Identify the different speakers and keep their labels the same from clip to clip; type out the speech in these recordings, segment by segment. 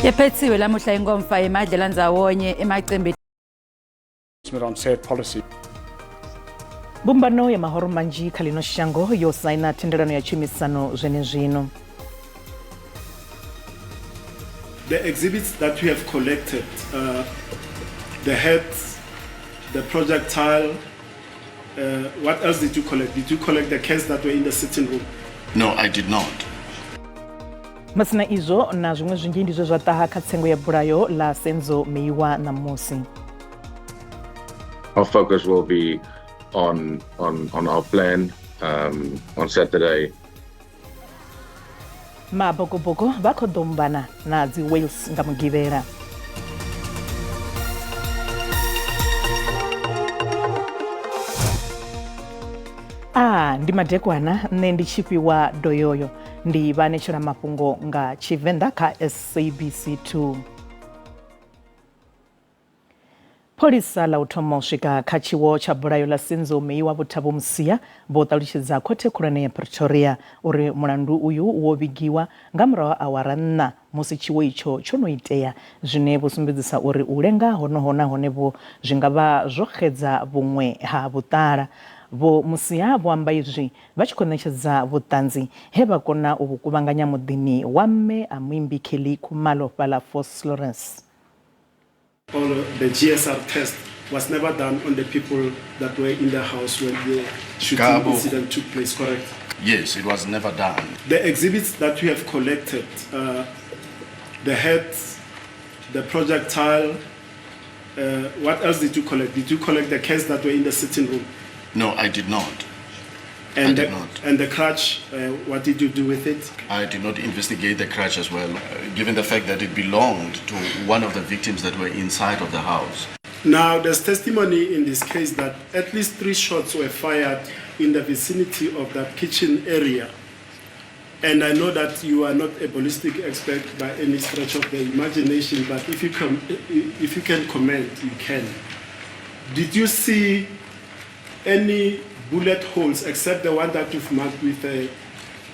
Speaker 1: Yephethiwe lamuhla inkomfa yemadlelandzawonye emacembe
Speaker 2: on said policy.
Speaker 3: Mbumbano ya mahoro manzhi kha ḽino shango yo saina thendelano ya tshumisano zwenezwino.
Speaker 4: The exhibits that we have collected, the heads, the projectile, what else did you collect? Did you collect the cans that were in the sitting room?
Speaker 5: No, I did not.
Speaker 3: Masina izwo na zwiṅwe zwinzhi ndi zwe zwa ṱaha kha tsengo ya bulayo ḽa Senzo Meyiwa ṋamusi.
Speaker 6: Our focus will be on on on our plan on Saturday.
Speaker 3: Mabokoboko vha khou ḓo mbana na dzi Wales nga Mugivhela. A ndi madekwana nṋe ndi tshifhiwa doyoyo ndi vhaanetshela mafhungo nga Tshivenḓa kha SABC 2. Pholisa ḽa u thoma u swika kha tshiwo tsha bulayo ḽa Senzo Meyiwa Vho Thabo Mosia vho ṱalutshedza khothe khulwane ya Pretoria uri mulandu uyu wo vhigiwa nga murahu ha awara nṋa musi tshiwo itsho tsho no itea, zwine vho sumbedzisa uri u lenga honoho nahone vho zwi nga vha zwo xedza vhuṅwe ha vhuṱala. Vho Mosia vho amba izwi vha tshi khou ṋetshedza vhuṱanzi he vha kona u vhu kuvhanganya muḓini wa mme a muimbi Kelly Khumalo fhaḽa Vosloorus.
Speaker 4: Or the GSR test was never done on the people that were in the house when the shooting
Speaker 5: Gabo.
Speaker 4: incident took place, correct?
Speaker 5: Yes, it was never done.
Speaker 4: The exhibits that we have collected, the heads, the projectile, what else did you collect? Did you collect the cans that were in the sitting room?
Speaker 5: No, I did not.
Speaker 4: And
Speaker 5: I did
Speaker 4: the,
Speaker 5: not.
Speaker 4: And the crutch, what did you do with it?
Speaker 5: I did not investigate the crutch as well, given the fact that it belonged to one of the victims that were inside of the house.
Speaker 4: Now, there's testimony in this case that at least 3 shots were fired in the vicinity of that kitchen area. And I know that you are not a ballistic expert by any stretch of the imagination, but if you can comment, you can. Did you see any bullet holes except the one that you've marked with a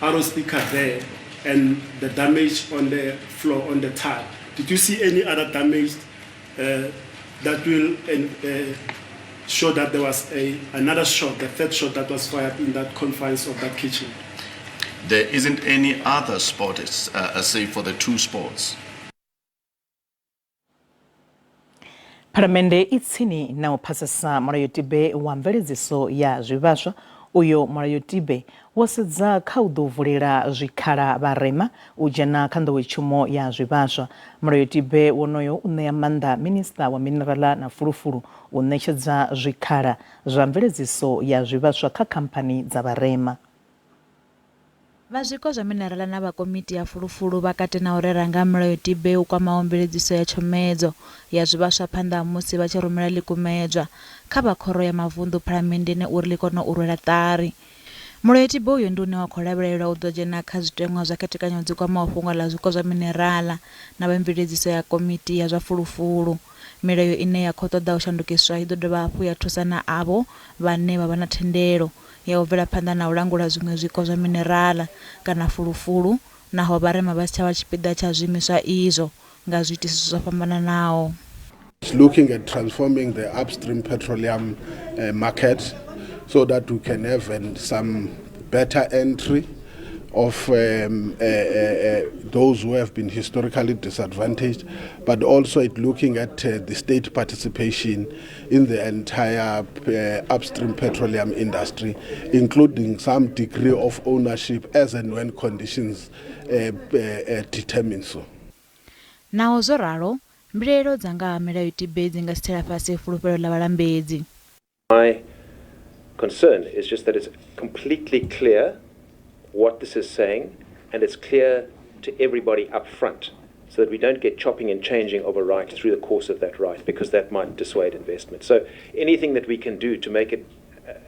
Speaker 4: arrow sticker there and the damage on the floor, on the tile? Did you see any other damage that will show that there was another shot, the third shot that was fired in that confines of that kitchen?
Speaker 5: There isn't any other spot, save for the 2 spots.
Speaker 3: Phalamennde i tsini na u phasisa mulayotibe wa mveledziso ya zwivhaswa. Uyo mulayotibe wo sedza kha u ḓo vulela zwikhala vharema u dzhena kha nḓowetshumo ya zwivhaswa. Mulayotibe wonoyo u ṋea maanḓa minista wa minerala na fulufulu u ṋetshedza zwikhala zwa mveledziso ya zwivhaswa kha khamphani dza vharema.
Speaker 7: Vha zwiko zwa minerala na vha komiti ya fulufulu vha kati na u rera nga mulayotibe u kwamaho mveledziso ya tshomedzo ya zwivhaswa phanḓa ha musi vha tshi rumela ḽikumedzwa kha vha khoro ya mavunḓu phalamenndeni uri ḽi kone u rwela ṱari. Mulayotibe uyu ndi une wa khou lavhelelwa u ḓo dzhena kha zwiteṅwa zwa khethekanyo dzi kwamaho fhungo ḽa zwiko zwa minerala na vha mveledziso ya komiti ya zwa fulufulu. Milayo ine ya khou ṱoḓa u shandukiswa i ḓo dovha hafhu ya thusa na avho vhane vha vha na thendelo ya u bvela phanḓa na u langula zwiṅwe zwiko zwa minerala kana fulufulu naho vharema vha si tsha vha tshipiḓa tsha zwiimiswa izwo nga zwiitisi zwo fhambananaho.
Speaker 8: It's looking at transforming the upstream petroleum market so that we can have some better entry of those who have been historically disadvantaged, but also it looking at the state participation in the entire upstream petroleum industry, including some degree of ownership as and when conditions determine so.
Speaker 7: Naho zwo ralo, mbilaelo dza nga ha milayotibe dzi nga si tsela fhasi fulufhelo ḽa vhalambedzi.
Speaker 9: My concern is just that it's completely clear what this is saying, and it's clear to everybody up front, so that we don't get chopping and changing of a right through the course of that right, because that might dissuade investment. So anything that we can do to make it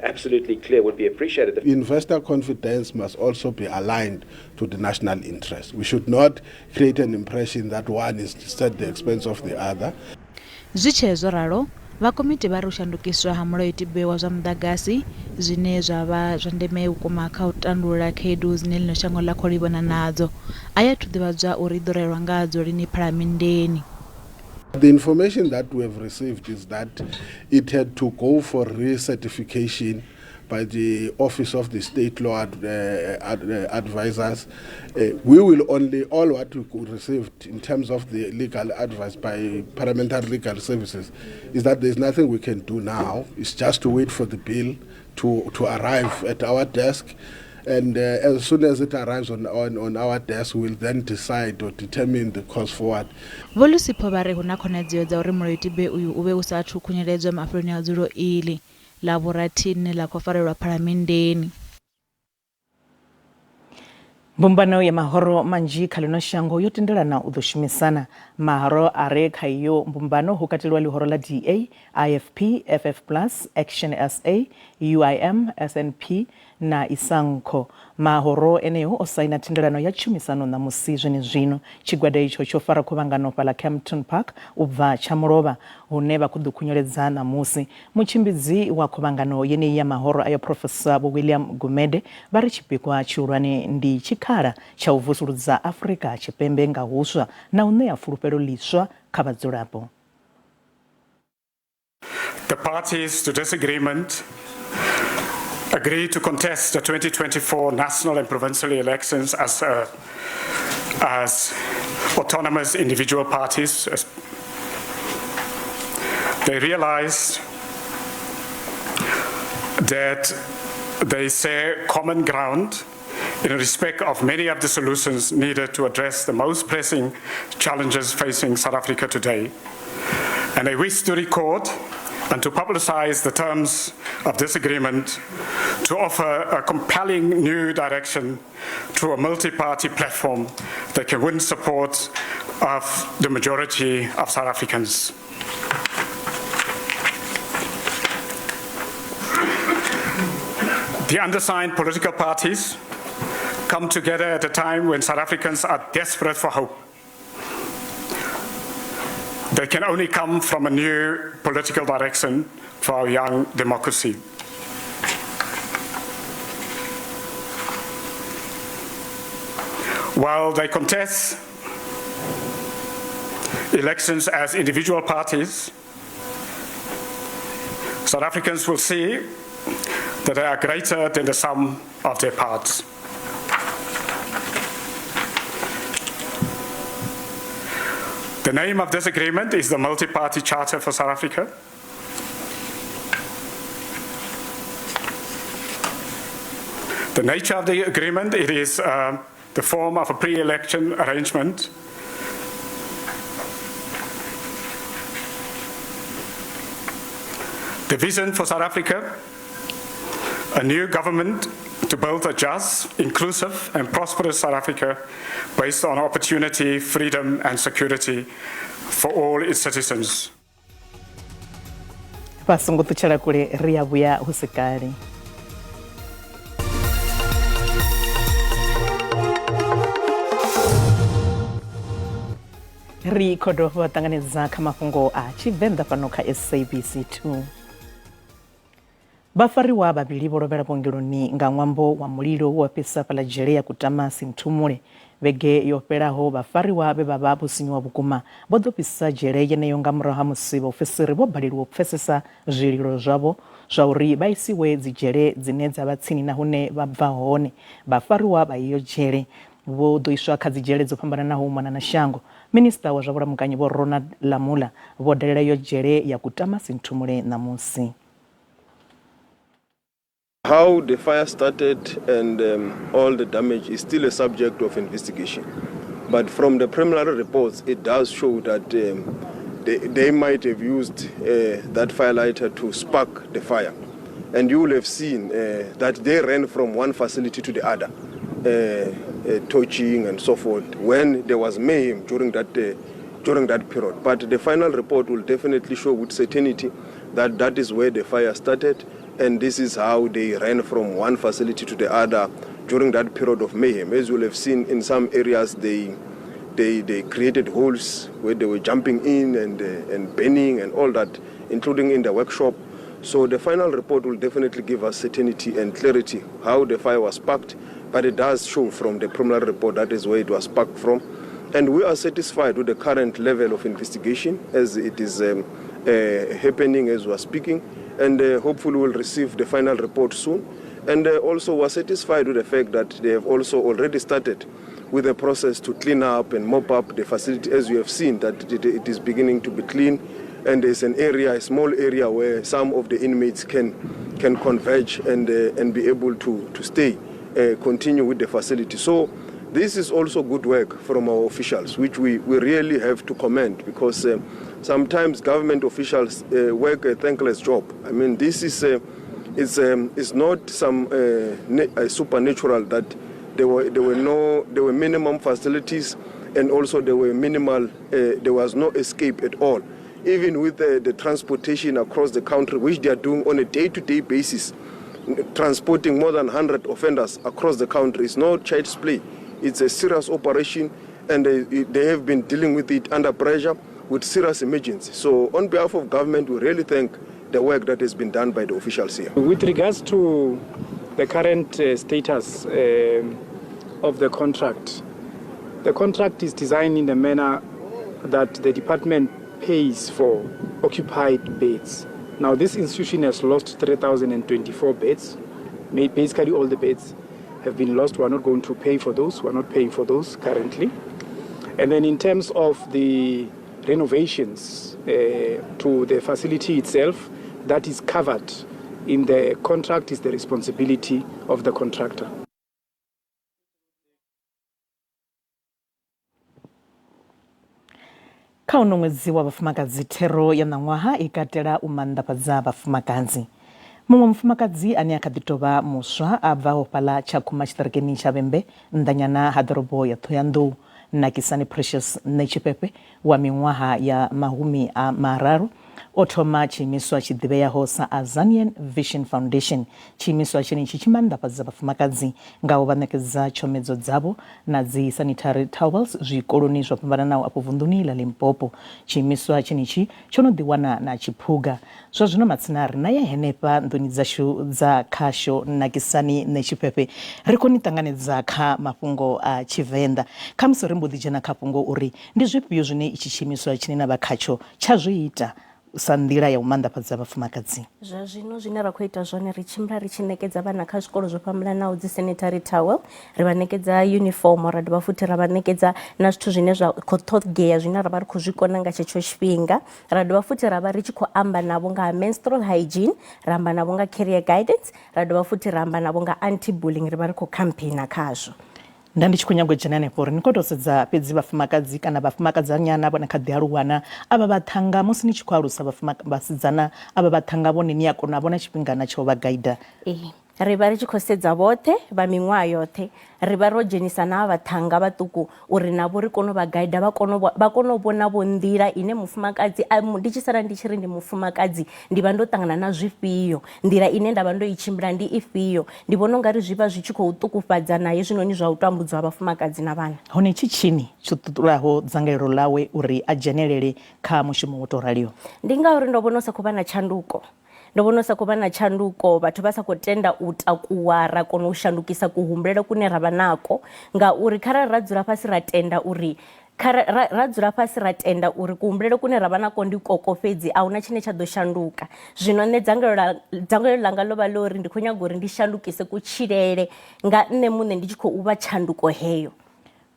Speaker 9: absolutely clear would be appreciated.
Speaker 8: Investor confidence must also be aligned to the national interest. We should not create an impression that one is at the expense of the other.
Speaker 7: Zwi tshee zwo ralo, Vha komiti vha ri u shandukiswa ha mulayotibe wa zwa muḓagasi zwine zwa vha zwa ndeme vhukuma kha u tandulula khaedu dzine ḽino shango ḽa khou livhana nadzo. A i athu ḓivhadzwa uri i ḓo rerwa ngadzo lini phalamenndeni.
Speaker 8: The information that we have received is that it had to go for recertification by the Office of the State Law Advisors. We will only, all what we could received in terms of the legal advice by Parliamentary Legal Services is that there's nothing we can do now. It's just to wait for the bill to arrive at our desk. And as soon as it arrives on our desk, we'll then decide or determine the course forward.
Speaker 7: Vho Lusipho vha ri hu na khonadzeo dza uri mulayotibe uyu u vhe u sa athu khunyeledzwa mafheloni a dzulo iḽi ḽa vhurathi ḽine ḽa khou farelwa phalamenndeni.
Speaker 3: Mbumbano ya mahoro manzhi kha ḽino shango yo tendelana u ḓo shumisana. Mahoro a re kha iyo mbumbano hu katelwa ḽihoro ḽa DA, IFP, FF Plus, Action SA, UIM, SNP na Isanco. Mahoro eneo o saina thendelano ya tshumisano ṋamusi zwenezwino. Tshigwada itsho tsho fara khuvhangano fhaḽa Kempton Park u bva tsha mulovha hune vha khou ḓo khunyeledza ṋamusi. Mutshimbidzi wa khuvhangano yeneyi ya mahoro ayo Professor Vho William Gumede vha ri tshipikwa tshihulwane ndi tshikhala tsha u vusuludza Afrika Tshipembe nga huswa na u ṋea fulufhelo ḽiswa kha vhadzulapo.
Speaker 10: The parties to this agreement agree to contest the 2024 national and provincial elections as autonomous individual parties. They realized that they share common ground in respect of many of the solutions needed to address the most pressing challenges facing South Africa today. And they wish to record and to publicize the terms of this agreement to offer a compelling new direction through a multi-party platform that can win support of the majority of South Africans. The undersigned political parties come together at a time when South Africans are desperate for hope. They can only come from a new political direction for our young democracy. While they contest elections as individual parties, South Africans will see that they are greater than the sum of their parts. The name of this agreement is the Multi-Party Charter for South Africa. The nature of the agreement, it is the form of a pre-election arrangement. The vision for South Africa, a new government to build a just, inclusive and prosperous South Africa based on opportunity, freedom and security for all its citizens.
Speaker 3: Vha songo ṱutshela kule, ri a vhuya hu si kale. Ri khou dovha ṱanganedza kha mafhungo a Tshivenḓa fhano kha SABC 2. Vhafariwa vhavhili vho lovhela vhuongeloni nga ṅwambo wa mulilo wa fhisa fhaḽa dzhele ya Kutama Sinthumule. Vhege yo fhelaho vhafariwa vhe vha vha vho sinyuwa vhukuma vho ḓo fhisa dzhele yeneyo nga murahu ha musi vhaofisiri vho baleliwa u pfesesa zwililo zwavho zwa uri vha isiwe dzi dzhele dzine dza vha tsini na hune vha bva hone. Vhafariwa vha iyo dzhele vho ḓo iswa kha dzi dzhele dzo fhambananaho u mona na shango. Minisiṱa wa zwa vhulamukanyi Vho Ronald Lamola vho dalela iyo dzhele ya Kutama Sinthumule ṋamusi.
Speaker 11: How the fire started and all the damage is still a subject of investigation. But from the preliminary reports, it does show that they might have used that firelighter to spark the fire. And you will have seen that they ran from one facility to the other, torching and so forth, when there was mayhem during that period. But the final report will definitely show with certainty that that is where the fire started, and this is how they ran from one facility to the other during that period of mayhem. As you will have seen in some areas, they They, they created holes where they were jumping in and, and burning and all that, including in the workshop. So the final report will definitely give us certainty and clarity how the fire was sparked, but it does show from the preliminary report that is where it was sparked from. And we are satisfied with the current level of investigation as it is um, happening as we are speaking, and hopefully we'll receive the final report soon. And also we're satisfied with the fact that they have also already started with the process to clean up and mop up the facility. As you have seen, that it, it is beginning to be clean, and there's an area, a small area where some of the inmates can can converge and and be able to to stay, continue with the facility. So. This is also good work from our officials, which we, we really have to commend because sometimes government officials work a thankless job. I mean, this is it's, it's not some supernatural that there were, there were no there were minimum facilities and also there were minimal there was no escape at all. Even with the, the transportation across the country, which they are doing on a day-to-day basis, transporting more than 100 offenders across the country is no child's play. It's a serious operation, and they, they have been dealing with it under pressure with serious emergency. So on behalf of government, we really thank the work that has been done by the officials here.
Speaker 10: With regards to the current status of the contract, the contract is designed in a manner that the department pays for occupied beds. Now, this institution has lost 3,024 beds. Basically, all the beds have been lost. We are not going to pay for those. We are not paying for those currently. And then, in terms of the renovations to the facility itself, that is covered in the contract, is the responsibility of the contractor.
Speaker 3: Kha uno ṅwedzi wa vhafumakadzi thero ya ṋaṅwaha i katela u maanḓafhadza vhafumakadzi. Muṅwe mufumakadzi ane a kha ḓi tou vha muswa a bvaho fhaḽa Tshakhuma tshiṱirikini tsha Vhembe nnḓanyana ha ḓorobo ya Ṱhohoyanḓou Nakisani Precious Ṋetshifhefhe wa miṅwaha ya 30 o thoma tshiimiswa tshi ḓivheaho sa Azanian Vision Foundation. Tshiimiswa tshenetshi tshi maanḓafhadza vhafumakadzi nga u vha ṋekedza tshomedzo dzavho na dzi sanitary towels zwikoloni zwo fhambananaho afho vunḓuni ḽa Limpopo. Tshiimiswa tshenetshi tsho no ḓi wana na tshiphuga. Zwa zwino matsina ri naye henefha nḓuni dzashu dza khasho Nakisani Ṋetshifhefhe. Ri khou ni ṱanganedza kha mafhungo a Tshivenḓa. Khamusi ri mbo ḓi dzhena kha fhungo uri ndi zwifhio zwine itshi tshiimiswa tshine na vha khatsho tsha zwi ita sa nḓila ya u maanḓafhadza vhafumakadzi.
Speaker 12: Zwa zwino zwine ra khou ita zwone ri tshimbila ri tshi ṋekedza vhana kha zwikolo zwo fhambananaho dzi sanitary towel, ri vha ṋekedza uniform, ra dovha futhi ra vha ṋekedza na zwithu zwine zwa khou ṱhogea zwine ra vha ri khou zwi kona nga tshetsho tshifhinga. Ra dovha futhi ra vha ri tshi khou amba navho nga ha menstrual hygiene, ra amba navho nga career guidance, ra dovha futhi ra amba navho nga anti-bullying, ri vha ri khou campaigner khazwo.
Speaker 3: Nda ndi tshi khou nyaga u dzhena hanefho uri ni khou tou sedza fhedzi vhafumakadzi kana vhafumakadzanyana vhone kha ḓi aluwana avha vhaṱhannga musi ni tshi khou alusa vhasidzana avha vhaṱhannga vhone ni a kona vhona tshifhinga na tsha u vha gaida.
Speaker 12: Ee, ri vha ri tshi khou sedza vhoṱhe vha miṅwaha yoṱhe, ri vha ro dzhenisa na havha vhaṱhannga vhaṱuku uri navho ri kone u vha gaida vha kone vha kone u vhona vho nḓila ine mufumakadzi ndi tshi sala ndi tshi ri ndi mufumakadzi ndi vha ndo ṱangana na zwifhio, nḓila ine nda vha ndo i tshimbila ndi ifhio. Ndi vhona ungari zwi vha zwi tshi khou ṱukufhadza na hezwinoni zwa u tambudzwa ha vhafumakadzi na vhana.
Speaker 3: Hone tshi tshini tsho ṱuṱulaho dzangalelo ḽawe uri a dzhenelele kha mushumo wo tou raliho?
Speaker 12: Ndi ngauri ndo vhona hu sa khou vha na tshanduko. Ndo vhona hu sa khou vha na tshanduko, vhathu vha sa khou tenda u takuwa ra kona u shandukisa kuhumbulele kune ra vha nako. Ngauri kharali ra dzula fhasi ra tenda uri Kha ra, ra, ra dzula fhasi ra tenda uri kuhumbulele kune ra vha nako ndi koko fhedzi, a huna tshine tsha ḓo shanduka. Zwino nṋe dzangalelo ḽa, dzangalelo ḽanga ḽo vha ḽo uri ndi khou nyaga uri ndi shandukise kutshilele nga nṋe muṋe ndi tshi khou vha tshanduko heyo.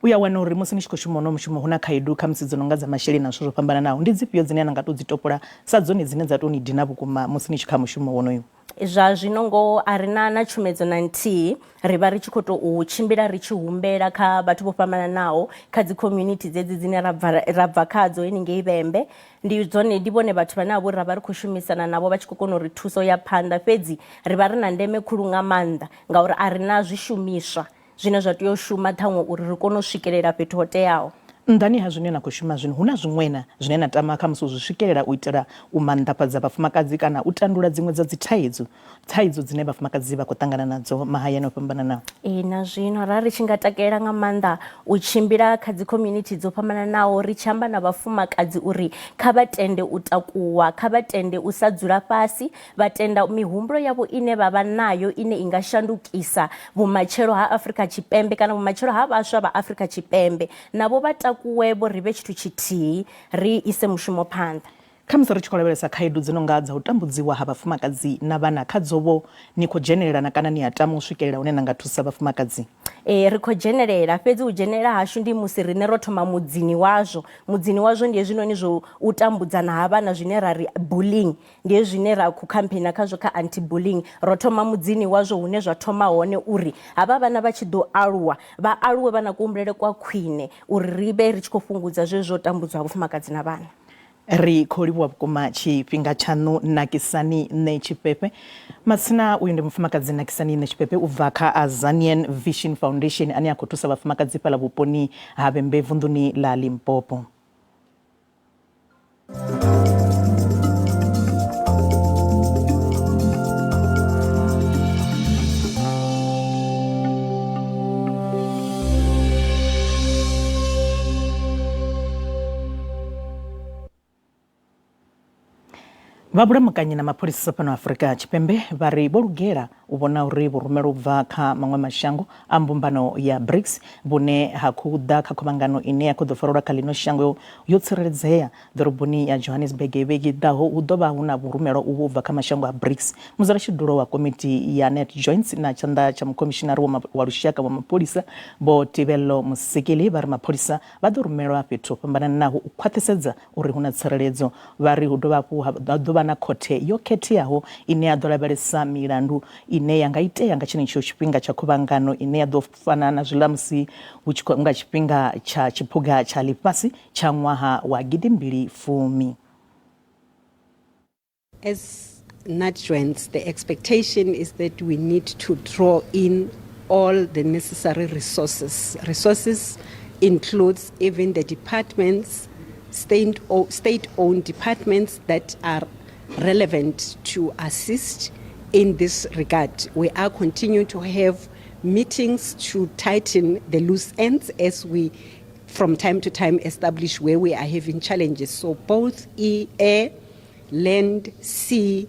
Speaker 3: U ya wana uri musi ni tshi khou shuma honoho mushumo hu na khaedu khamusi dzo no nga dza masheleni na zwithu zwo fhambananaho. Ndi dzifhio dzine na nga tou dzi topola sa dzone dzine dza tou ni dina vhukuma musi ni tshi kha mushumo wonoyu?
Speaker 12: Zwa zwino ngoho a ri na na tshumedzo na nthihi, ri vha ri tshi khou tou tshimbila ri tshi humbela kha vhathu vho fhambananaho kha dzi community dzedzi dzine ra bva ra bva khadzo heningei Vhembe. Ndi dzone ndi vhone vhathu vhane ha vha uri ra vha ri khou shumisana navho vha tshi khou kona u ri thusa u ya phanḓa, fhedzi ri vha ri na ndeme khulu nga maanḓa ngauri a ri na zwishumiswa zwine zwa tea u shuma ṱhaṅwe uri ri kone u swikelela fhethu ho teaho.
Speaker 3: Nnḓani ha zwine na khou shuma zwino, hu na zwiṅwe na zwine na tama khamusi u zwi swikelela u itela u maanḓafhadza vhafumakadzi kana u tandulula dziṅwe dza dzithaidzo thaidzo dzine vhafumakadzi vha khou ṱangana nadzo mahayani o fhambananaho?
Speaker 12: Ee, na zwino ra ri tshi nga takalela nga maanḓa u tshimbila kha dzi community dzo fhambananaho ri tshi amba na vhafumakadzi uri kha vha tende u takuwa, kha vha tende u sa dzula fhasi, vha tenda mihumbulo yavho ine vha vha nayo ine i nga shandukisa vhumatshelo ha Afrika Tshipembe kana vhumatshelo ha vhaswa vha Afrika Tshipembe. Navho vha takuwe vho ri vhe tshithu tshithihi ri ise mushumo phanḓa.
Speaker 3: Khamusi ri tshi khou lavhelesa khaedu dzi no nga dza u tambudziwa ha vhafumakadzi na vhana, khadzo-vho ni khou dzhenelela na kana ni a tama u swikelela hune na nga thusa vhafumakadzi?
Speaker 12: Ee, ri khou dzhenelela, fhedzi u dzhenelela hashu ndi musi riṋe ro thoma mudzini wazwo. Mudzini wazwo ndi hezwinoni zwo u tambudzana ha vhana zwine ra ri bullying. Ndi hezwi zwine ra khou khampheina khazwo kha anti-bullying. Ro thoma mudzini wazwo hune zwa thoma hone uri havha vhana vha tshi ḓo aluwa, vha aluwe vha na kuhumbulele kwa khwine uri ri vhe ri tshi khou fhungudza zwezwi zwo tambudzwa ha vhafumakadzi na vhana.
Speaker 3: Ri khou livhuwa vhukuma tshifhinga tshaṋu Nakisani Ṋetshifhefhe. Matsina uyu ndi mufumakadzi Nakisani Ṋetshifhefhe u bva kha Azanian Vision Foundation ane a khou thusa vhafumakadzi fhaḽa vhuponi ha Vhembe vunḓuni ḽa Limpopo. Vha vhulamukanyi na mapholisa fhano Afrika Tshipembe vha ri vho lugela u vhona uri vhurumelo u bva kha maṅwe mashango a mbumbano ya BRICS vhune ha khou ḓa kha khuvhangano ine ya khou ḓo farelwa kha ḽino shango yo tsireledzea ḓoroboni ya Johannesburg vhege i ḓaho hu ḓo vha hu na vhurumelwa uvhu u bva kha mashango a BRICS. Mudzulatshidulo wa komiti ya NatJoints na tshanḓa tsha mukhomishinari wa lushaka wa mapholisa Vho Tebello Mosekele vha ri mapholisa vha ḓo rumelwa fhethu ho fhambananaho u khwaṱhisedza uri hu na tsireledzo. Vha ri hu dovha hafhu ha ḓo vha na khothe yo khetheaho ine ya ḓo lavhelesa milandu ine ya nga itea nga tshenetsho tshifhinga tsha khuvhangano ine ya ḓo fana na zwiḽa musi hu tshi khou nga tshifhinga tsha tshiphuga tsha ḽifhasi tsha ṅwaha wa 2010.
Speaker 13: As NatJoints, the expectation is that we need to draw in all the necessary resources. Resources includes even the departments, state-owned departments that are relevant to assist in this regard. We are continuing to have meetings to tighten the loose ends as we, from time to time, establish where we are having challenges. So both air, land, sea,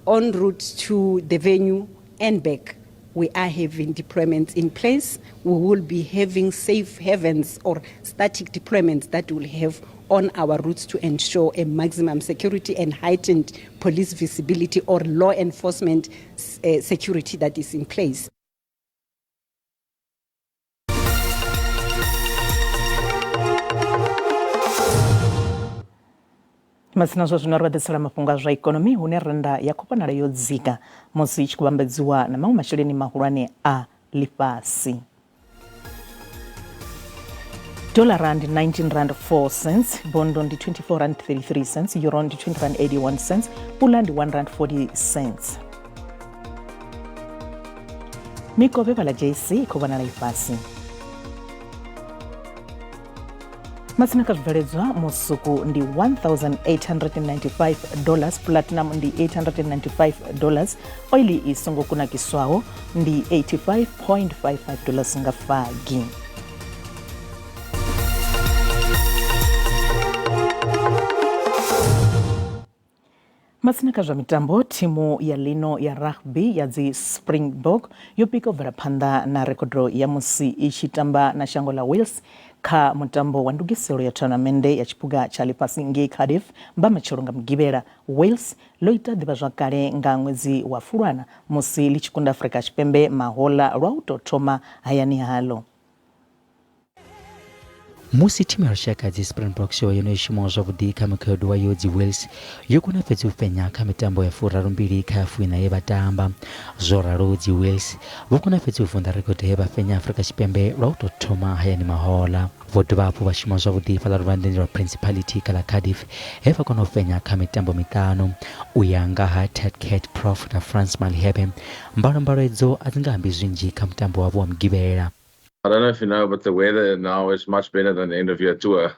Speaker 13: en route to the venue and back, we are having deployments in place. We will be having safe havens or static deployments that will have on our routes to ensure a maximum security and heightened police visibility or law enforcement security that is in place.
Speaker 3: Matsina zwa zwino ri vha ḓisela mafhungo a zwa ikonomi hune rennda ya khou vhonala yo dzika musi i tshi khou vhambedziwa na maṅwe masheleni mahulwane a ḽifhasi. Dollar ndi 19 rand 4 cents, bondo ndi 24 rand 33 cents, euro ndi 20 rand 81 cents, pula ndi 1 rand 40 cents. Mikovhe vhala JC i khou vhonala i fhasi. Matsina kha zwibveledzwa musuku ndi 1895 dollars, platinum ndi 895 dollars, oili i songo kunakiswaho ndi 85.55 dollars nga fagi. Matsina kha zwa mitambo, thimu ya ḽino ya rugby ya dzi Springbok yo pika u bvela phanḓa na rekhodo ya musi i tshi tamba na shango ḽa Wales kha mutambo wa ndugiselo ya thonamennde ya tshiphuga tsha ḽifhasi ngei Cardiff mbamatshelo nga Mugivhela. Wales ḽo ita ḓivhazwakale nga ṅwedzi wa Fulwana musi ḽi tshi kunda Afrika Tshipembe mahoḽa lwa u tou thoma hayani haḽo.
Speaker 14: Musi thimu ya lushaka dzi Springboks yo no shumaho zwavhuḓi kha mukhaedu wayo dzi Wales yo kona fhedzi u fhenya kha mitambo ya furarumbili kha ya fuiṋa ye vha tamba. Zwo ralo dzi Wales vho kona fhedzi u vunḓa rekhodo he vha fhenya Afrika Tshipembe lwa u tou thoma hayani mahoḽa. Vho dovha hafhu vha shuma zwavhuḓi fhaḽa luvhanḓeni lwa Principality kha ḽa Cardiff he vha kona u fhenya kha mitambo miṱanu. U ya nga ha Ted Cat Prof na Frans Malherbe, mbalombalo idzo a dzi nga ambi zwinzhi kha mutambo wavho wa Mugivhela.
Speaker 6: I don't know if you know, but the weather now is much better than the end of year tour.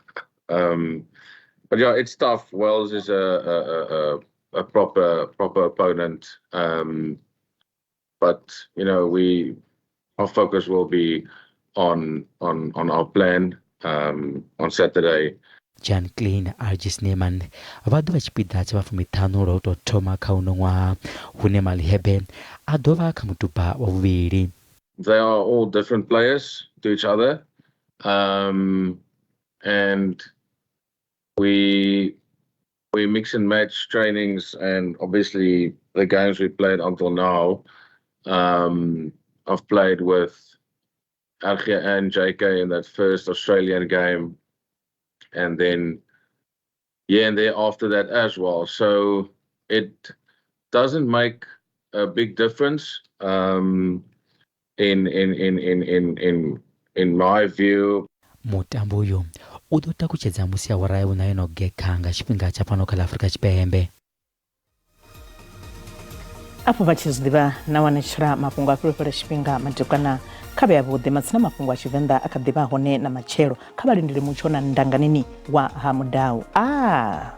Speaker 6: But yeah, it's tough. Wales is a proper opponent. But you know, we our focus will be on our plan on Saturday.
Speaker 14: Jan Klein RG Snyman vha ḓo vha tshipiḓa tsha vha fumiṱhanu lwa u tou thoma kha uno ṅwaha hune Malherbe a ḓo vha kha mutuba wa vhuvhili.
Speaker 6: They are all different players to each other. And we mix and match trainings, and obviously the games we played until now. I've played with RG and JK in that first Australian game, and then yeah, and there after that as well. So it doesn't make a big difference in my view.
Speaker 14: Mutambo uyu u ḓo takutshedza musi awara ya vhuṋa yo no gekha nga tshifhinga tsha fhano kha ḽa Afrika Tshipembe.
Speaker 3: Afho vha tshi zwi ḓivha na wanetshela mafhungo a fhulufhela tshifhinga madekwana kha vhe avhuḓi matsina mafhungo a Tshivenḓa a kha ḓi vha hone na matshelo kha vha lindele mutsho na ndanganini wa ha mudau a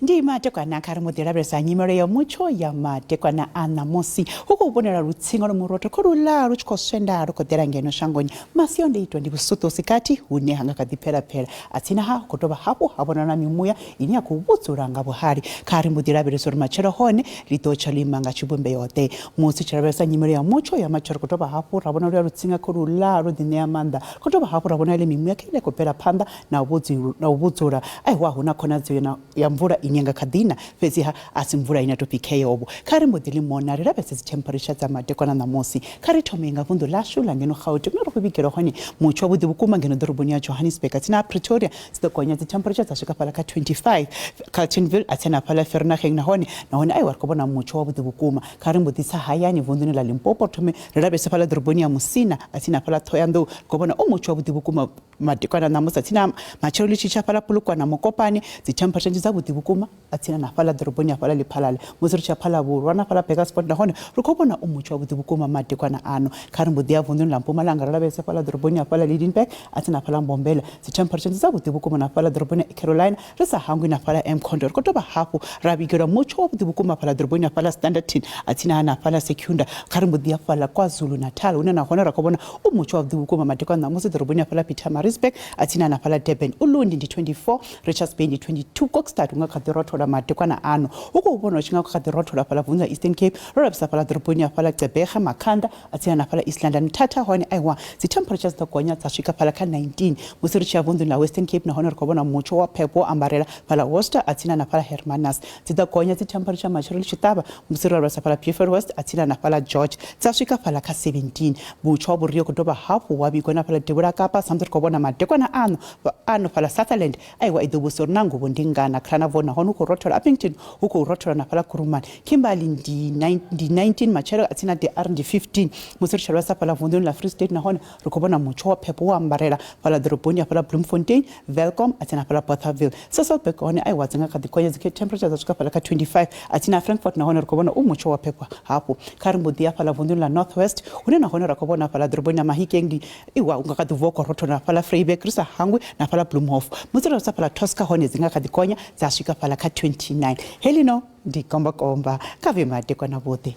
Speaker 15: Ndi madekwana kha ri muḓi lavhelesa nyimelo ya mutsho ya madekwana a ṋamusi. Hu khou vhonala lutsinga lwa murotho kho luḽa lu tshi khou swenda lu khou ḓela ngeno shangoni. Masiandoitwa ndi vhusuṱo sikati hune ha nga kha ḓi phelapela. A tsini ha khou dovha hafhu ha vhonala mimuya ine ya khou vhudzula nga vhuhali. Kha ri mbuḓi lavhelesa uri matshelo hone ḽi ḓo tsha ḽo ima nga tshivhumbeo ḓe. Musi tshi lavhelesa nyimelo ya mutsho ya matshelo khou dovha hafhu ra vhona luya lutsinga kho luḽa lwo ḓi ṋea maanḓa. Khou dovha hafhu ra vhona ile mimuya kha ine khou bvela phanḓa na u vhudzula. Aiwa hu na khonadzeo ya mvula ine nga kha ḓi na, fhedziha a si mvula ine ya tou pfi kheyobo. Kha ri mbo ḓi ḽi mona ri lavhelese dzi temperature dza madekwana ṋamusi. Kha ri thome nga vunḓu ḽashu ḽa ngeno Gauteng hune ri khou vhigelwa hone mutsho wavhuḓi vhukuma ngeno ḓoroboni ya Johannesburg. Atsina ha Pretoria dzi ḓo gonya dzi temperature dza swika fhaḽa kha 25. Carltonville atsina hafhaḽa Vereeniging nahone aiwa ri khou vhona mutsho wavhuḓi vhukuma. Kha ri mbo ḓi tsa hayani vunḓuni ḽa Limpopo ri thome ri lavhelese fhaḽa ḓoroboni ya Musina atsina hafhaḽa Thohoyandou ri khou vhona u mutsho wavhuḓi vhukuma madekwana ṋamusi. Atsina matshelo ḽi tshi tsha fhaḽa Polokwane Mokopane dzi temperature ndi dzavhuḓi vhukuma atsina na fhaḽa ḓoroboni ya fhaḽa Lephalale. Musi ri tshi ya Phalavhurwa na fhaḽa Burgersfort nahone ri khou vhona u mutsho wavhuḓi vhukuma madekwana ano. Kha ri mbo ḓi ya vunḓuni ḽa Mpumalanga ri lavhelese fhaḽa ḓoroboni ya fhaḽa Lydenburg atsina fhaḽa Mbombela dzi temperature ndi dzavhuḓi vhukuma na fhaḽa ḓoroboni ya Carolina ri sa hangwi na fhaḽa Mkhondo. Ri khou dovha hafhu ra vhigelwa mutsho wavhuḓi vhukuma fhaḽa ḓoroboni ya fhaḽa Standerton atsina ha na fhaḽa Secunda. Kha ri mbo ḓi ya fhaḽa KwaZulu Natal hune nahone ra khou vhona u mutsho wavhuḓi vhukuma madekwana ṋamusi ḓoroboni ya fhaḽa Pietermaritzburg atsina na fhaḽa Durban. Ulundi ndi 24, Richards Bay ndi 22, Kokstad hu nga kha ḓi rothola madekwana ano. Hu khou vhonwa tshi nga kha ḓi rothola fhaḽa vunḓu ḽa Eastern Cape ro lavhelesa fhaḽa ḓoroboni ya fhaḽa Gqeberha, Makhanda atsina na fhaḽa East London. Mthatha hone aiwa dzi temperatures ḓo gonya dza swika fhaḽa kha 19. Musi ri tshi ya vunḓuni ḽa Western Cape nahone ri khou vhona mutsho wa phepho wo ambarela fhaḽa Worcester atsina na fhaḽa Hermanus. Dzi ḓo gonya dzi temperature matshelo ḽi tshi ṱavha musi ro lavhelesa fhaḽa Beaufort West atsina na fhaḽa George dza swika fhaḽa kha 17. Mutsho wa vhuria khou dovha hafhu wa vhigwa na fhaḽa Devhula Kapa samusi ri khou vhona madekwana ano fhaḽa Sutherland aiwa i ḓo vhusa uri na nguvho ndi ngana. Cranavon nahone hu khou rothola, Upington hu khou rothola na fhaḽa Kuruman. Kimberley ndi 19 matshelo atsina DR ndi 15. Musi ri tshi lavhelesa fhaḽa vunḓuni ḽa Free State nahone ri khou vhona mutsho wa phepho wo ambarela fhaḽa ḓoroboni ya fhaḽa Bloemfontein, Welkom atsina fhaḽa Bothaville. Sasolburg hone aiwa dzi nga kha ḓi gonya dzi temperature dza swika fhaḽa kha 25. Atsina Frankfurt nahone ri khou vhona u mutsho wa phepho hafhu. Kha ri mbo ḓi ya fhaḽa vunḓuni ḽa North West hune nahone ra khou vhona fhaḽa ḓoroboni ya Mahikeng ndi iwa u nga kha ḓi vuwa khou rothola fhaḽa Vryburg ri sa hangwi na fhaḽa Bloemhof. Musi ri sa fhaḽa Tosca hone dzi nga kha ḓi gonya dza swika fhaḽa kha 29. Helino ndi kombakomba kha vhe madekwana vhuḓi.